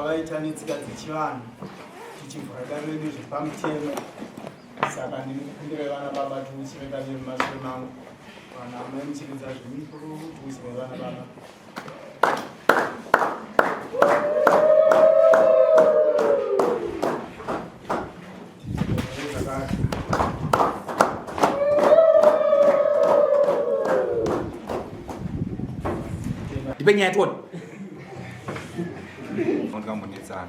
kwavaita netsika dzechivanhu tichivhura dare redu zvepamutemo. Saka ndinokukumbirai vana baba tiusire dare mumashure mangu, vana amai muchiridza zvemipururu tiusire vana baba. Ndipe nyaya tione. Ndakambonetsana.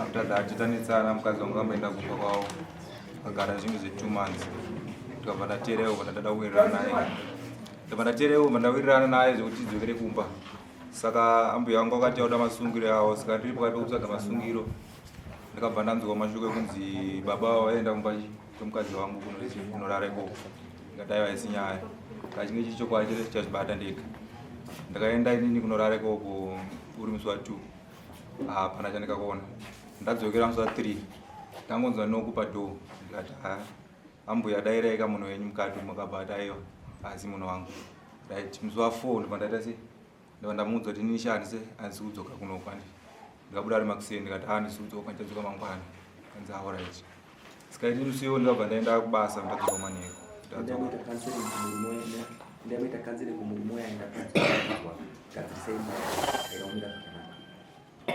After that tanetsana mukadzi wangu akamboenda kumba kwavo. Akagara zvinhu zve 2 months. Ndikabva ndaterewo ndada kuwirirana naye. Ndikabva ndaterewo ndawirirana naye zvekuti tidzokere kumba. Saka ambuya vangu vakati vauda masungiro avo saka ndiri pakati pekutsvaga masungiro. Ndakabva ndanzwa mashoko ekunzi baba vaenda kumba kwemukadzi wangu kunorara ikoko. Ndikati aiwa haisi nyaya. Kachinge chiri chokwadi chete tichazvibata ndega. Ndakaenda inini kunorara ikoko uri musi wa 2. Hapana chandakaona. Ndadzokera musi wa 3. Ndangonzwa noku padoor. Ndikati haa ambuya dairai ka munhu wenyu mukati umu akabva ati aiwa haasi munhu wangu. Right musi wa 4 ndobva ndaita sei? Ndobva ndamuudza kuti inini sha handisi handisi kudzoka kuno kwandi. Ndikabuda ari makuseni ndikati haa handisi kudzoka ndichadzoka mangwana. Kanzi ah alright. Saka ini musi iwo ndikabva ndaenda kubasa ndadzoka manheru. Ndadzoka. Ndaita counseling kumurume uya aenda kunzwa gadzirisai imba haina kumira zvakanaka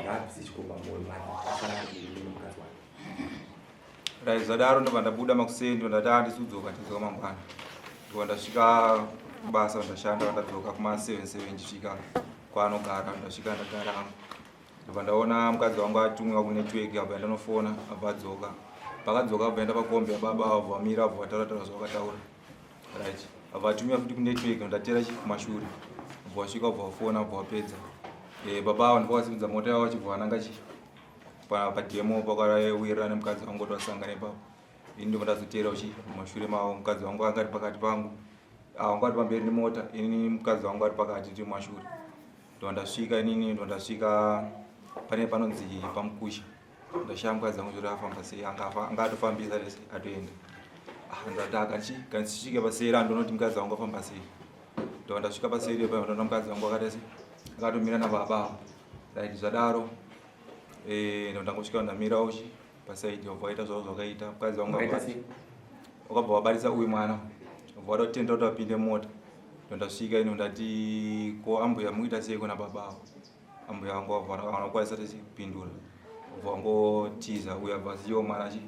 ngaabvise chikomba mwoyo make asara ari murume nemukadzi wake. Right, zvadaro ndobva ndabuda makuseni ndobva ndati handisi kudzoka ndadzoka mangwana. Ndobva ndasvika kubasa ndashanda ndadzoka kuma 7 7 ndichisvika kwaanogara ndasvika ndagara hangu. Ndobva ndaona mukadzi wangu atumwa kunetwork abva ndanofona abva adzoka. Pakadzoka abva enda pakombi yababa abva vamira abva vataura taura zvavakataura. Right. Abva atumira futi kunetwork ndatera chi kumashure. Abva vasvika abva vafona abva vapedza. Eh baba ava ndipo vasimudza mota yavo vachibva vananga chi pa pademo pakawirira nemukadzi wangu kuti vasangane ipapo. Ini ndobva ndazotera chi mumashure mavo mukadzi wangu anga ari pakati pangu. Ah, wangu ari pamberi nemota ini mukadzi wangu ari pakati ndiri mumashure. Ndobva ndasvika inini ndobva ndasvika pane panonzi pamukusha. Ndashaya mukadzi wangu kuti afamba sei anga anga atofambisa rese atoenda. Ah, ndati akanchi kansvike paseri andonoti mukadzi wangu afamba sei. Ndobva ndasvika paseri ipapo ndoona mukadzi wangu akaita sei akatomira nababa avo. Right zvadaro eh ndobva ndangosvika ndamira uchi pasaidi wabva waita zvavo zvakaita mukadzi wangu wakabva wabarisa uyu mwana wabva wada kutenda kuti apinde mota ndondasvika ino ndati ko ambuya mukuita sei kuna baba avo ambuya vangu wabva vana kukwanisa kupindura wabva wangotiza uyu abva asiyiwa mwana chi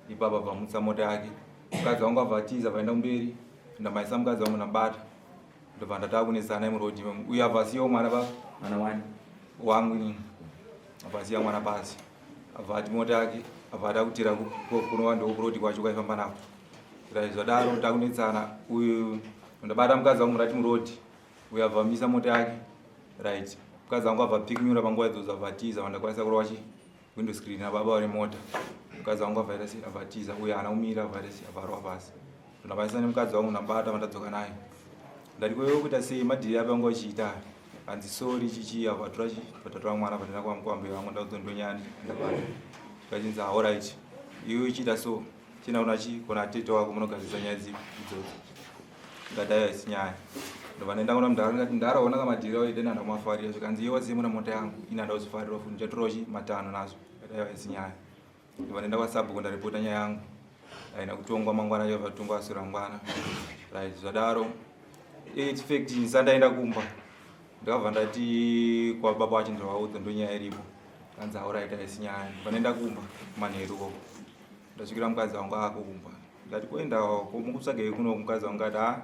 ipapa abva amutsa mota yake mukadzi wangu abva atiza vaenda kumberi ndamaisa mukadzi wangu ndabata ndobva ndatava kunetsana muroad imomo uyu abva asiyiwa mwana ba mwana wani wangu inini abva asiya mwana pasi abva ati mota yake abva ada kutira kunova ndokuroad kwacho kwaifamba nako right zvadaro takunetsana uyu ndabata mukadzi wangu ndati muroad uyu abva amisa mota yake right mukadzi wangu abva pikinyura panguva idzodzo abva atiza vandakwanisa kurova chi window screen ababa vari mota mukadzi wangu abva aita sei abva atiza uyu haana kumira abva aita sei abva arova pasi ndakwanisa nemukadzi wangu ndabata vandadzoka naye ndati kwewe kuita sei madhiri api anga uchiita hanzi sori chichi apa tora chi patatora mwana patenda kwambuya vangu ndakudzondonyani ndabata zvichinzi aorit iwe uchiita so china kuna chi kuna tete wako munogadzirisa nyaya dzipi idzodzo ndadai haisi nyaya ndobva ndaenda kuna mudhara ndikati mudhara ona kamadhiri ayo dena ndakumafarira zvikanzi iwe waziye muna mota yangu ini handauzifarira futi ndichatorawo chi matano nazvo ndadai haisi nyaya ndobva ndaenda kwasabhuku ndaripota nyaya yangu haina kutongwa mangwana acho vatongwa aswera mangwana right zvadaro in fact sandaenda kumba ndakabva ndati kwababa wacho ndinovaudza ndonyaya iripo kanzi auraita haisi nyaya ndobva ndaenda kumba kumanheru koko ndasvikira mukadzi wangu ako kumba ndati kuenda mukutsvagei kuno mukadzi wangu ati ha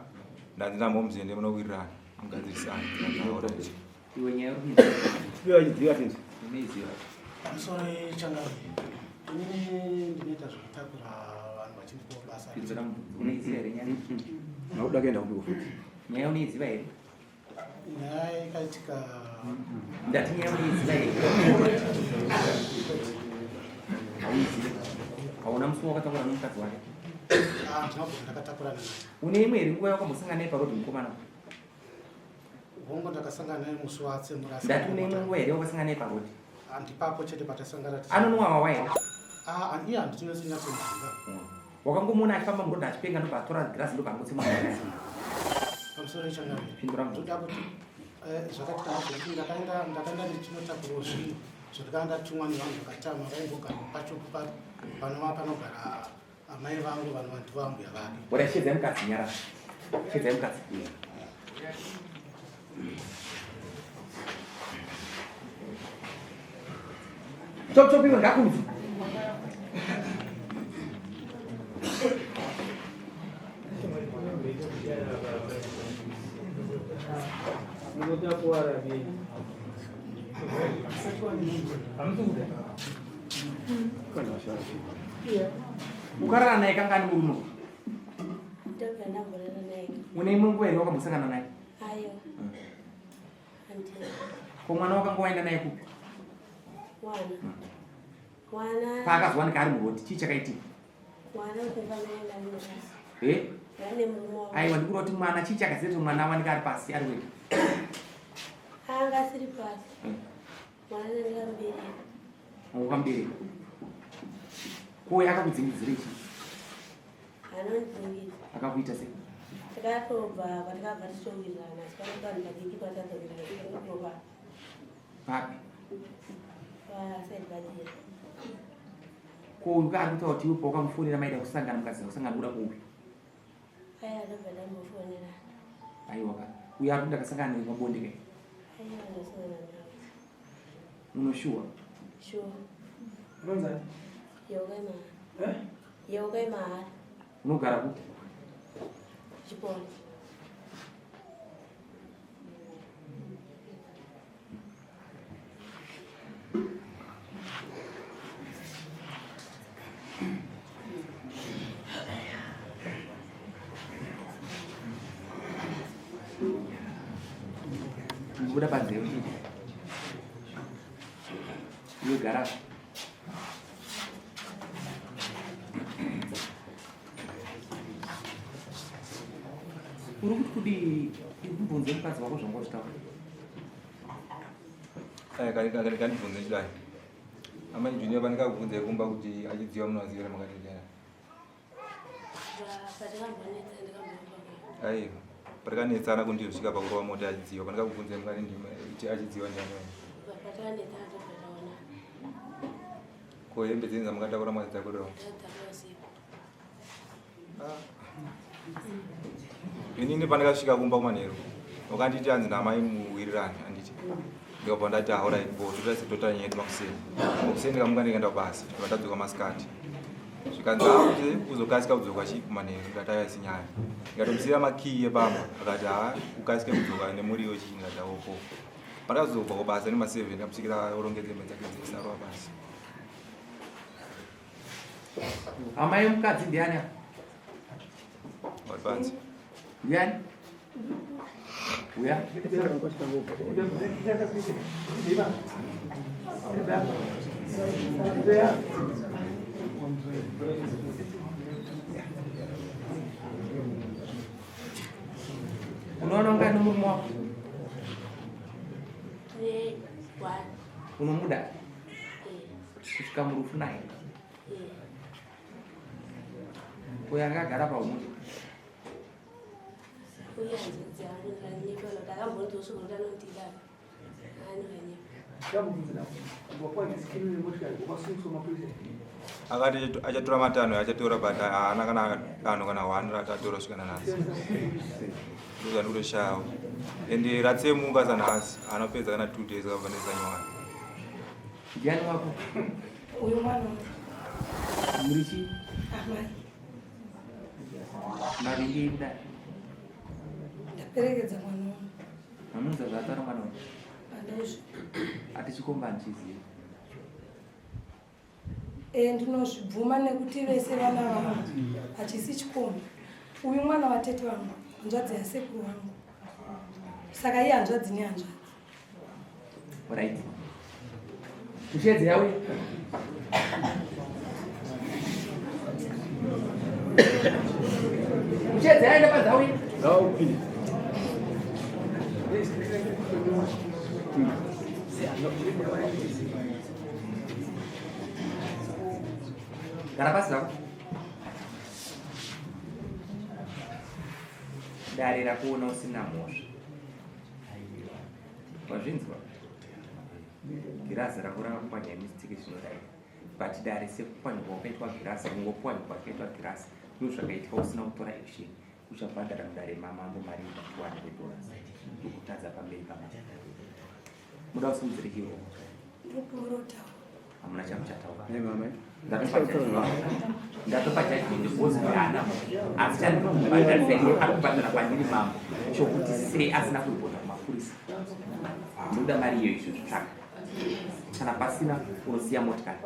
ndanzi namomzende munowirirana mugadzirisana auraita Iwe nyaya uri kuiziva. Unoiziva. Pamusoro changamire. Inini ndinoita zvekutakura vanhu vachindipawo basa. Unoiziva here nyaya? Makuda kuenda kupi futi? Nyaya unoiziva here? Nyaya ikaitika. Ndati nyaya unoiziva here? Hauizivi. Hauna musi wakatakura nomukadzi wake? Ah, ndinobva ndakatakurana naye. Une imwe here nguva yakambosangana naye parodhi mukomana? Hongu ndakasangana naye musi waatsemura. Ndati une imwe nguva here wakasangana naye parodi? Handipapo chete patasangana. Anonwa wawa here? Ah, iye handinonyatsomuziva. Wakangomuona achifamba murodhi achipenga ndobva atora girazi ndobva angotsemura. Pamusoro ichangamire. Pindura mubvunzo. Ndoda kuti eh, zvakati kana zvekuti ndakaenda ndakaenda ndichinotakurawo zvinhu. Zvandakanga ndatumwa nevanhu vakatama vaimbogara pacho panova panogara amai vangu vanova ndivo ambuya vake. Ora shedzai mukadzi nyara. Shedzai mukadzi. Chop chop iwe ngakunzi. Ukarara naye kangani murume? Ndobva ndamborara naye. Une imwe nguva here wakambosangana naye? Aiwa. Handina. Ko mwana wakanga waenda naye kupi? Mwana. Mwana. Paakazowanika ari murodi, chii chakaitika? Mwana kubva naenda munoka. Eh? Vane murume wavo. Aiwa ndikuda kuti mwana chii chakaziva kuti mwana awanika ari pasi ari wega? Anga asiri pasi. Mwana ndakamubereka. Wakamubereka. Ko uyo akakudzingidzirei chii? Anondidzingidza. Akakuita sei? Takatobva patakabva tichitowirirana asi pane vanhu vadiki patadzokera tichitoba. Papi? Paside pajira. Ko uyu kaari kutaura kuti iwe pawakamufonera maida kusangana mukadzidza kusangana kuda kuupi? Aya ndobva ndambofonera. Aiwa ka. Uyu ari kuti ndakasangana newe pabonde kai. Aiwa ndasangana nawe. Unoshuwa? Shuwa. Unonzani? Yeukai mahara. Eh? Yeukai mahara. Unogara kupi? Chiponi. Buda panze iwe gara uri kuti kudii ikubvunze mukadzi wako zvanga uchitaura Kandibvunze chidai. Amai Junior pandikakubvunzai kumba kuti achidziva munoziva makatendera. Patakambonetsa ndikambomba. Aiwa. Patakanetsana kundisvika pakurova mota achidziva pandikakubvunzai mukati ndima achidziva ndiani. Patakanetsa ndobva taona. Ko hembe dzenyu dzamakatakura mwadzitakurawo? Tadzakura sipo. Inini pandakasvika kumba kumanheru wakanditi hanzi namai muwirirane handiti ndikabva ndati alright bo toita toita nyaya yedu makuseni makuseni ndikamuka ndikaenda kubasa ndikabva ndadzoka masikati zvikanzi kuti kuzokasika kudzoka chii kumanheru ndikati aya si nyaya ndikatomusiyira makiyi epamba akati haa ukasike kudzoka nemuriwo chii ndikati aoko pandakazobva kubasa nema 7 ndikamusvikira orongedza hembe dzake dzese arova pasi Hama yemukadzi ndiani apa? vari panze Ndiani? Uya. Unoona unga nemurume wako? Ne one. Unomuda Eh. kusvika murufu naye. Eh. Uyo akagara paumuti. Uye hanzvadzi yangu ndikanyepa nokuti akambonzwa kuti anondida. Anonyepa. Akati achatora matanho achatora but haana kana danho kana one ratatora kusvika nanhasi ndozvandikutoshayawo ende ratsemuka sanhasi haana kupedza kana 2 days akabva ndesanyowani Ndiani wako? Uyu mwana wangu. Muri chii? Amai. Mavingei kudai. Ndaperekedza mwana wangu. Mamuudza zvaataura mwana wenyu. Andozvi. Ati chikomba handichizivi. E, ndinozvibvuma nekuti vese vana vangu hachisi chikomba. Uyu mwana watete vangu, hanzvadzi yasekuru vangu. Saka iye hanzvadzi nehanzvadzi. Right. Kushedze yauya. Kushedze yaenda panze auya. Gara pasi zvako. Dare rakuona usina mhosva. Wazvinzwa? Girazi rako rakakupwanya mistake zvinodai. But dare sekupwanywa kwakaitwa girazi, kungopwanywa kwakaitwa girazi ndozvakaitika usina kutora action. Uchabhadhara mudare mamambo mari $200 yokutadza pamberi pamambo. Muda kusimudzira chiro. Ndokurotaura. Hamuna chamuchataura. Ndatopa judgment because haana asi chandinobhadharisa iye ari kubhadhara kwandiri mambo chokuti sei asina kuripota kumapurisa. Ndinoda mari iyoyo izvo zvitsvaka. Kana pasina unosiya motikari.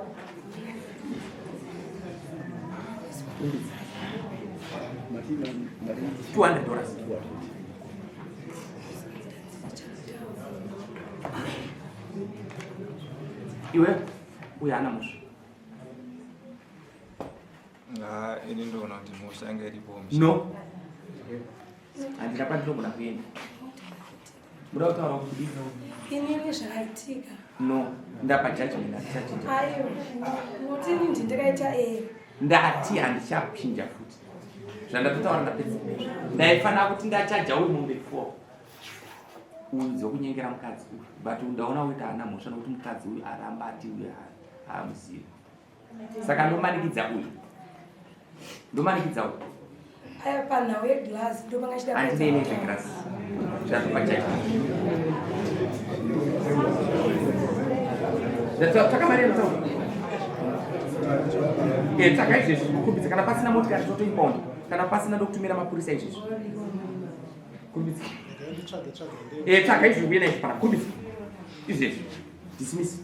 $200. Iwe uyo haana mhosva. Ha, ini ndoona kuti mhosva yanga iripo. No, handina kwandinogona kuenda. Muda kutaura kuti Inini zvakaitika. No, ndapa judgment, handichachinja. Aiwa, nokuti ini ndindakaita ere. Ndati handichachinja futi zvandatotaura, ndapedza. Ndaifanira kuti ndachaja uyu mombe 4 uyu dzokunyengera mukadzi uyu, but ndaona kuti haana mhosva nokuti mukadzi uyu aramba ati uyu haamuzivi, saka ndomanikidza uyu, ndomanikidza uyu. Aiwa, panhau yeglass ndopanga chida. Handinei nezvegirasi, zvatopa judgment. Takamarira taura tsaka izvezvi, kumbidza. Kana pasina motikari totoiponda, kana pasina ndokutumira mapurisa izvezvi. Kumbidza. Nditsvage tsvage. Tsaka izvi, uye naizvi pana, kumbidza izvezvi, dismiss.